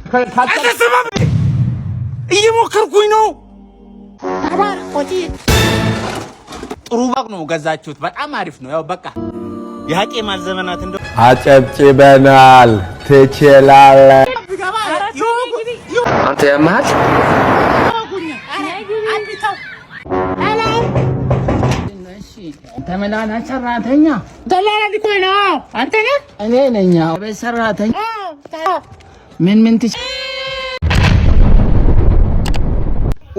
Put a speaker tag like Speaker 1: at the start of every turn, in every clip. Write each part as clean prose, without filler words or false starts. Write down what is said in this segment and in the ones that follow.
Speaker 1: አልተሰማም። እየሞከርኩኝ ነው። ጥሩ በግ ነው ገዛችሁት። በጣም አሪፍ ነው። ያው በቃ የሀቄ ማል ዘመናት እንደው
Speaker 2: አጨብጭበናል። ትችላለህ።
Speaker 3: አንተ ያመሃል።
Speaker 4: ተመላላሽ ሰራተኛ።
Speaker 5: ደላላ እኮ ነው። አንተ ነህ?
Speaker 4: እኔ ነኝ። ቤት ሰራተኛ ምን ምን ትች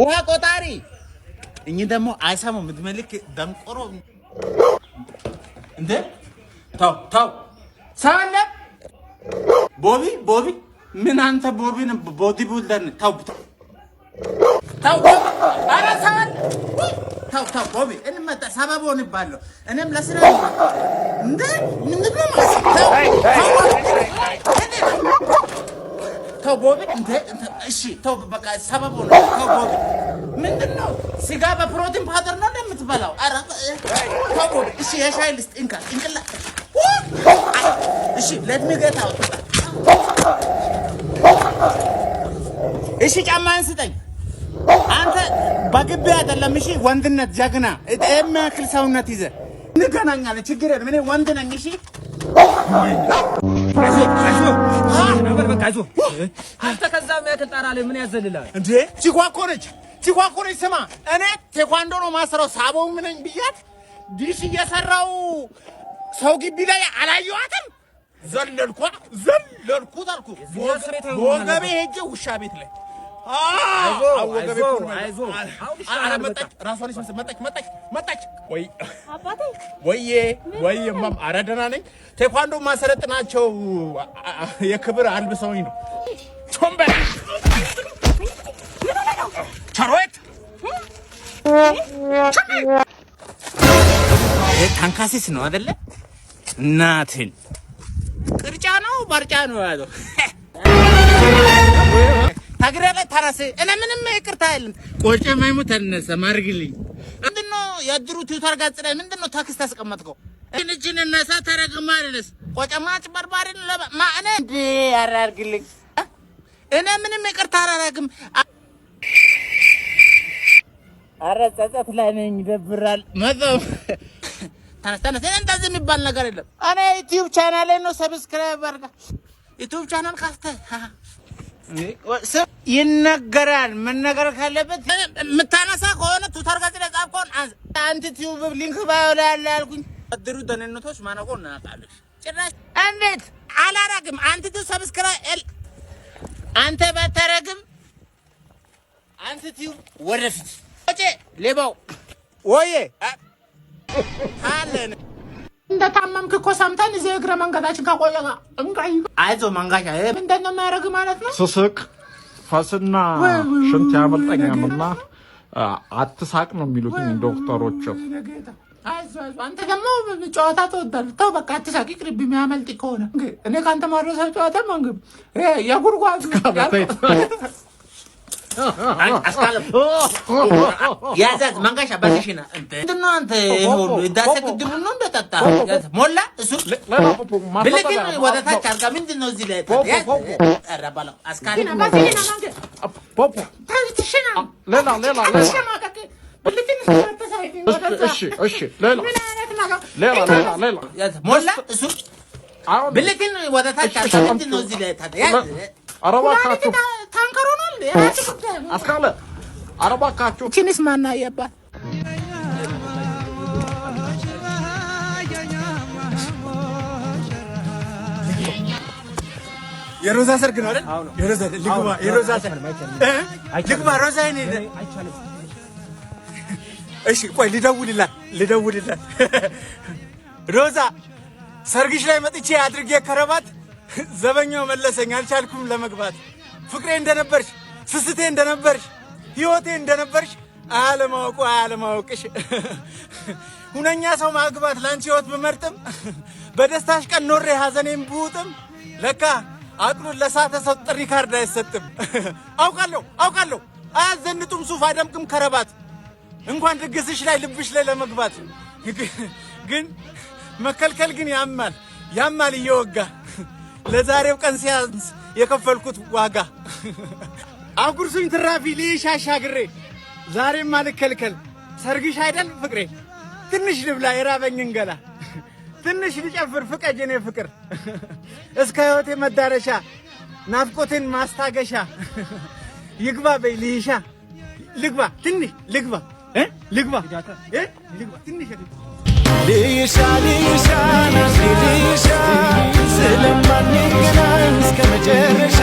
Speaker 1: ውሃ ቆጣሪ። እኚህ ደግሞ አይሰሙም። እድሜ ልክ ደንቆሮ እንደ ተው ተው፣ ሰው የለም። ቦቢ ቦቢ ምን አንተ ቦቢን body builder ነህ። ተው ተው ተው፣ ኧረ ሰው አለ። ተው ተው ቦቢ እንመጣ ሰበብ ሆንባለሁ። እኔም ለስራ እንደ ምንድን ነው ማለት ተው ተው ተው ቦቢ እንደ እሺ ተው በቃ ሰበብ ሆነ። ተው ቦቢ ምንድን ነው ስጋ በ protein powder ነው እንደምትበላው? ኧረ ተው ቦቢ እሺ የሻይ ልስጥ እንካ ጭንቅላ እሺ let me get out። እሺ ጫማህን ስጠኝ። አንተ በግቢ አይደለም እሺ፣ ወንድነት ጀግና የሚያክል ሰውነት ይዘህ እንገናኛለን። ችግር የለም። እኔ ወንድ ነኝ። እሺ
Speaker 6: አንተ ከዛ የሚያክል ጣራ ላይ ምን ያዘልልሃል?
Speaker 1: እንዴ ቺኳ እኮ ነች፣ ቺኳ እኮ ነች። ስማ እኔ ቴኳንዶ ነው ማሰራው ሳቦው ነኝ ብያት ዲሽ እየሰራው ሰው ግቢ ላይ አላየኋትም። ዘለልኳ ዘለልኩት አልኩ። በወገቤ ሄጄ ውሻ ቤት ላይ ወገቤ እኮ ነው። ኧረ መጣች፣ ራሷን ይመስል መጣች፣ መጣች፣ መጣች። ወይ ወዬ ወዬ እማም፣ ኧረ ደህና ነኝ። ቴኳንዶ ማሰለጥናቸው የክብር አልብሰውኝ ነው። ቾምበ ቸሮት ታንካሲስ ነው አይደለ? እናትን ቅርጫ ነው ባርጫ ነው ያለው። ታግሬ ላይ ተነስ። እኔ ምንም ይቅርታ የለም። ቆጨ ማይሙ ተነሰ ማርግልኝ። ምንድነው የድሩ ትዊተር ገጽ ላይ ምንድነው ታክስ ታስቀመጥከው? እጅን እነሳ ተረግማ አልነስ ቆጨማ አጭበርባሪን ለማ እኔ እንዴ ኧረ አድርግልኝ። እኔ ምንም ይቅርታ አላደርግም። ኧረ ጸጸት ላይ ነኝ። ይደብራል። መጣሁ። ተነስ ተነስ። እኔ እንደዚህ የሚባል ነገር የለም። እኔ YouTube channel ላይ ነው subscribe አድርጋ YouTube channel ከፍተህ ይነገራል። መነገር ካለበት የምታነሳ ከሆነ ትዊተር ገጽ ላይ ጻፍከውን አንተ Tube link bio ላይ አለ ያልኩኝ አድሩ ደህንነቶች ማነቆ እናውቃለን። ጭራሽ እንዴት አላረግም። አንተ Tube subscribe አንተ ባታረግም አንተ Tube ወደፊት ወጪ ሌባው ወዬ አለን።
Speaker 5: እንደታመምክ እኮ ሰምተን እዚህ እግረ መንገዳችን ከቆየ ጋር እንቃይ።
Speaker 1: አይዞህ መንጋሻ
Speaker 5: ምንድን ነው የሚያደርግ ማለት ነው?
Speaker 7: ስስቅ ፈስና ሽንት ያመልጠኛልና አትሳቅ ነው የሚሉት ዶክተሮች።
Speaker 5: አይዞህ አይዞህ። አንተ ደግሞ ጨዋታ ትወዳለህ። ተው በቃ አትሳቅ፣ ይቅርብህ። የሚያመልጥ ከሆነ እኔ ከአንተ ማድረሰው ጨዋታ መንግብ የጉድጓዱ
Speaker 1: ያዛዝ መንጋሻ ባሽሽና ምንድን ነው አንተ ይሄ ሁሉ ህዳሴ ግድቡን ነው እንደጠጣ ሞላ እሱ ብልግን ወደ ታች አድርጋ ምንድን ነው እዚህ ላይ ኧረ በለው አስካለ
Speaker 7: ሌላ ሌላ ሌላ እሺ እሺ ሌላ ሌላ ሌላ ሌላ
Speaker 1: ሞላ እሱ ብልግን ወደ ታች አድርጋ ምንድን ነው እዚህ ላይ
Speaker 7: ኧረ እባካችሁ
Speaker 5: ታንከር ሆኗል።
Speaker 7: አስካለ ኧረ እባካችሁ
Speaker 5: ቺንስ ማና የባት
Speaker 1: የሮዛ ሰርግ ነው አይደል? የሮዛ ልግባ፣ የሮዛ ሰርግ ልግባ። ሮዛ ይኔ እሺ፣ ቆይ ልደውልላት፣ ልደውልላት። ሮዛ ሰርግሽ ላይ መጥቼ አድርጌ ከረባት ዘበኛው መለሰኝ፣ አልቻልኩም ለመግባት። ፍቅሬ እንደነበርሽ፣ ስስቴ እንደነበርሽ፣ ህይወቴ እንደነበርሽ አለማወቁ አለማወቅሽ ሁነኛ ሰው ማግባት ለአንቺ ህይወት ብመርጥም በደስታሽ ቀን ኖሬ ሐዘኔን ብውጥም ለካ አቅሉን ለሳተ ሰው ጥሪ ካርድ አይሰጥም። አውቃለሁ አውቃለሁ አያዘንጡም ሱፍ አደምቅም ከረባት እንኳን ድግስሽ ላይ ልብሽ ላይ ለመግባት ግን መከልከል ግን ያማል ያማል እየወጋ ለዛሬው ቀን ሲያንስ የከፈልኩት ዋጋ። አጉርሱኝ ትራፊ ልይሽ አሻግሬ፣ ዛሬም አልከልከል ሰርግሽ አይደል ፍቅሬ። ትንሽ ልብላ የራበኝን ገላ፣ ትንሽ ልጨፍር ፍቀጅ የኔ ፍቅር፣ እስከ ሕይወቴ መዳረሻ ናፍቆቴን ማስታገሻ። ይግባ በይ ልይሻ፣ ልግባ ትንሽ ልግባ እ ልግባ እ ልግባ ትንሽ።
Speaker 3: ልይሻ ልይሻ ናፍሬ ልይሻ፣ ስለማንገናኝ እስከ መጨረሻ።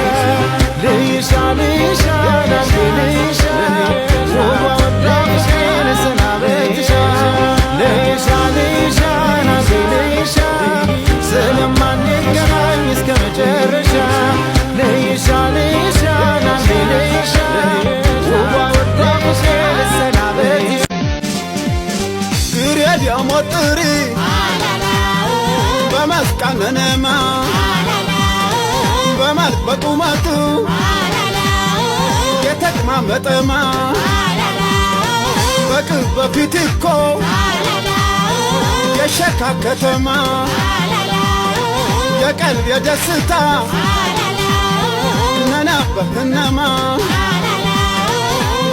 Speaker 3: ልይሻ ልይሻ ናፍሬ ልይሻ፣ ውቧ ወዳጅሽ ልሰናበትሻ። ልይሻ ልይሻ ናፍሬ ልይሻ፣ ስለማንገናኝ እስከ መጨረሻ። ልይሻ ልይሻ ናፍሬ ልይሻ፣ ውቧ ወዳጅሽ ልሰናበትሻ።
Speaker 8: ግሬድ በመስቀነነማ በመልክ በቁመቱ የተቅማመጠማ በቅርብ በፊት እኮ የሸካ ከተማ የቀልብ የደስታ ነናበህነማ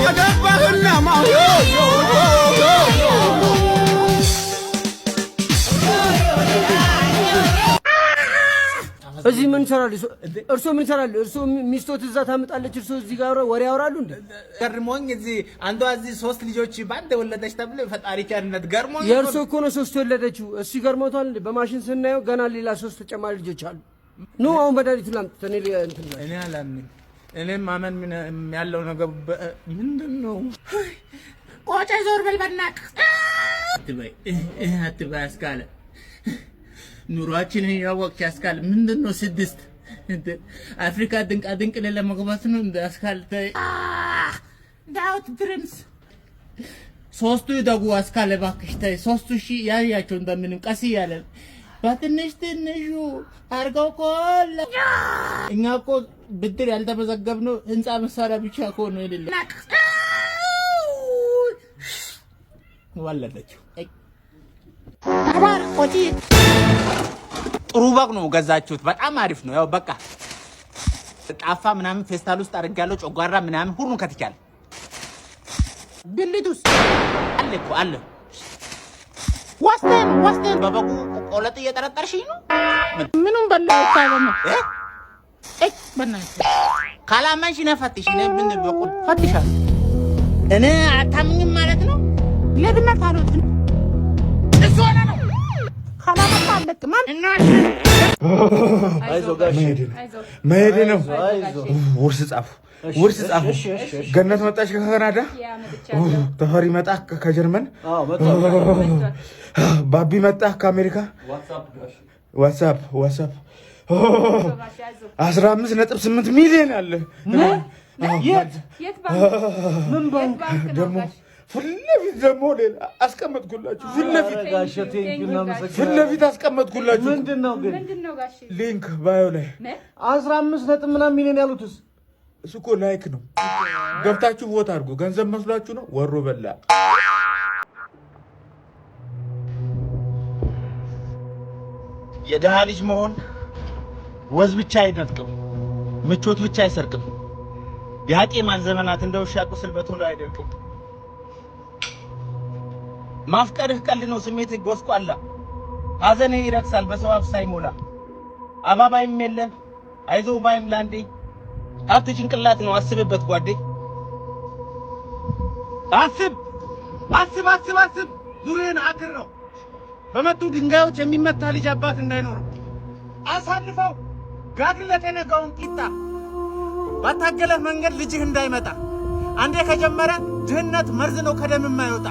Speaker 8: የገባህነማ ዮ ዮ ዮ ዮ።
Speaker 6: እዚህ ምን ይሰራሉ? እርሶ ምን ይሰራሉ? እርሶ ሚስቶት እዛ ታምጣለች፣ እርሶ እዚህ ጋር ወሬ ያወራሉ እንዴ?
Speaker 5: ገርሞኝ እዚህ አንዷ እዚህ ሶስት ልጆች በአንድ ወለደች ተብሎ ፈጣሪ ቸርነት ገርሞኝ።
Speaker 6: የእርሶ እኮ ነው ሶስት የወለደችው። እሱ ይገርሞታል እንዴ? በማሽን ስናየው ገና ሌላ ሶስት ተጨማሪ ልጆች አሉ። ኑ አሁን መድኃኒቱን ላምጡት። እኔ እንትን ልበል።
Speaker 5: እኔ አላምንም። እኔ ማመን ምን ያለው ነገር ምንድን ነው? ቆጨ ዞር በል በእናትህ። አትበይ አትበይ አስካለ፣ ኑሯችንን ያወቅሽ አስካለ። ምንድን ነው ስድስት እንደ አፍሪካ ድንቃ ድንቅ ለመግባት ነው እንደ አስካለ ተይ። ዳውት dreams ሶስቱ ይደጉ አስካለ እባክሽ ተይ። 3000 ያያቸው እንደምንም ቀስ እያለ በትንሽ ትንሹ አድርገው ኮላ። እኛ እኮ ብድር ያልተመዘገብነው ህንፃ መሳሪያ ብቻ እኮ ነው የሌለ ወለደችው። ተባረክ ቆጪ።
Speaker 9: ጥሩ በግ ነው ገዛችሁት። በጣም አሪፍ ነው። ያው በቃ ጣፋ ምናምን ፌስታል ውስጥ አድርጋለሁ። ጨጓራ ምናምን ሁሉን ከትቻለሁ።
Speaker 5: ብልቱስ?
Speaker 9: አለ እኮ አለ። ዋስቴን ዋስቴን በበጉ ቆለጥ እየጠረጠርሽኝ ነው።
Speaker 5: ምኑን በላው እኮ ደግሞ
Speaker 9: እ?
Speaker 5: እይ በእናትህ።
Speaker 9: ካላመንሽ እኔ ፈትሽ። እኔ ምን በቁ
Speaker 5: ፈትሻል።
Speaker 9: እኔ አታምኝም ማለት ነው።
Speaker 5: ሌብነት አልወድም። እሱ ሆነ ነው ካላመጣ አለቅም።
Speaker 1: መሄድ ነው። ውርስ ጻፉ፣ ውርስ ጻፉ። ገነት መጣች ከካናዳ፣ ተፈሪ መጣ ከጀርመን፣ ባቢ መጣ ከአሜሪካ። What's up, what's up። 15.8 ሚሊዮን አለ። ደግሞ ፊት ለፊት ደግሞ ሌላ አስቀመጥኩላችሁ። ፊት ለፊት ፊት ለፊት አስቀመጥኩላችሁ።
Speaker 6: ምንድን ነው ግን?
Speaker 1: Link bio ላይ።
Speaker 6: 15 ነጥብ ምናምን ሚሊዮን ያሉትስ?
Speaker 1: እሱ እኮ like ነው። ገብታችሁ vote አድርጉ። ገንዘብ መስሏችሁ ነው? ወሮ በላ።
Speaker 9: የድሃ ልጅ መሆን ወዝ ብቻ አይነጥቅም፣ ምቾት ብቻ አይሰርቅም። የአጤማን ዘመናት እንደ ውሻ ቁስል በቶሎ አይደርቅም። ማፍቀርህ ቀልድ ነው፣ ስሜትህ ጎስቋላ፣ ሐዘንህ ይረክሳል በሰው አፍ ሳይሞላ። አባባይም የለ አይዞህ ባይም ላንዴ፣ ሀብት ጭንቅላት ነው አስብበት ጓዴ። አስብ አስብ አስብ አስብ፣ ዙሪያን አክረው በመቱ ድንጋዮች የሚመታ ልጅ አባት እንዳይኖረው። አሳልፈው ጋግለት የነጋውን ቂጣ፣ ባታገለህ መንገድ ልጅህ እንዳይመጣ። አንዴ ከጀመረ ድህነት መርዝ ነው ከደም የማይወጣ።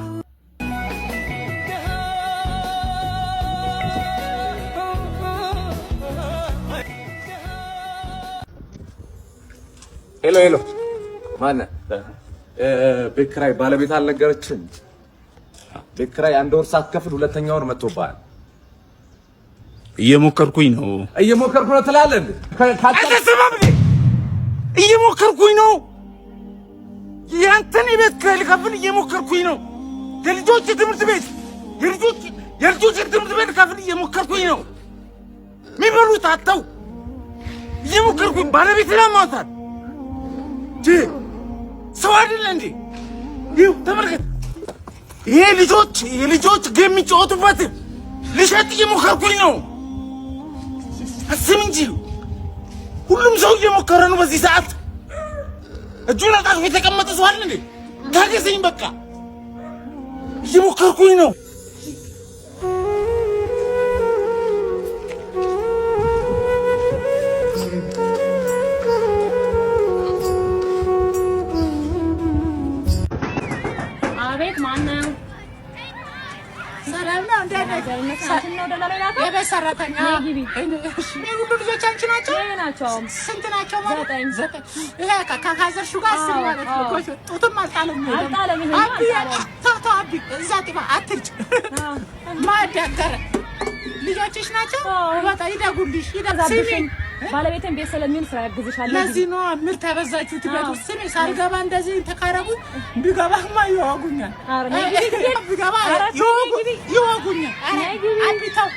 Speaker 2: Hello hello፣ ማነህ? ቤት ኪራይ ባለቤት አልነገረችም? ቤት ኪራይ አንድ ወር ሳትከፍል ሁለተኛ ወር መጥቶብሃል።
Speaker 9: እየሞከርኩኝ ነው።
Speaker 2: እየሞከርኩ ነው ትላለህ እንዴ?
Speaker 1: አልተሰማም እንዴ? እየሞከርኩኝ ነው። ያንተን የቤት ኪራይ ልከፍል እየሞከርኩኝ ነው። የልጆች ትምህርት ቤት የልጆች ትምህርት ቤት ልከፍል እየሞከርኩኝ ነው። የሚበሉት አጥተው እየሞከርኩኝ ባለቤት አሟታል። ሰው አይደለ እንዴ? ይኸው ተመልከት። ይሄ ልጆች የልጆች game የሚጫወቱበት ልሸጥ እየሞከርኩኝ ነው። አስብ እንጂ ሁሉም ሰው እየሞከረ ነው በዚህ ሰዓት። እጁን አጣጥፎ የተቀመጠ ሰው አለ እንዴ? ታገሰኝ በቃ፣ እየሞከርኩኝ ነው።
Speaker 10: አቤት፣ ማነው?
Speaker 5: ሰላም ነው? እንዴት ነህ?
Speaker 10: አንቺን ነው ደላላ የላከው?
Speaker 5: የቤት ሰራተኛ።
Speaker 10: ነይ ግቢ።
Speaker 5: ይሄ ሁሉ ልጆች አንቺ ናቸው?
Speaker 10: የኔ ናቸው።
Speaker 5: ስንት ናቸው ማለት?
Speaker 10: 9።
Speaker 5: 9። ይሄ ከካዘርሹ ጋር 10
Speaker 10: አዎ፣
Speaker 5: ማለት ነው።
Speaker 10: አዎ።
Speaker 5: ጎሽ፣ ጡትም አልጣለም። ይሄ ደግሞ።
Speaker 10: አልጣለም፣ ይሄኛው
Speaker 5: አቢ፣
Speaker 10: አልጣለም።
Speaker 5: ተው ተው፣ አቢ እዛ ጥባ አትርጭ። ማዳገረ ልጆችሽ ናቸው? በቃ ይደጉልሽ። ይደጉ። ስሚ፣
Speaker 10: ዛብሽን ባለቤቴን ቤት ስለሚውል ስራ ያግዝሻል።
Speaker 5: ለዚህ ነው ምርት ያበዛችሁት ቤት ውስጥ። ስሚ፣ ሳልገባ እንደዚህ ተካረጉ ቢገባማ ይወጉኛል።
Speaker 10: ኧረ ነይ ግቢ።
Speaker 5: ቢገባ
Speaker 10: ኧረ ተይ፣
Speaker 5: ይወጉኛል። ኧረ
Speaker 10: ነይ ግቢ።
Speaker 5: አቢ ተው።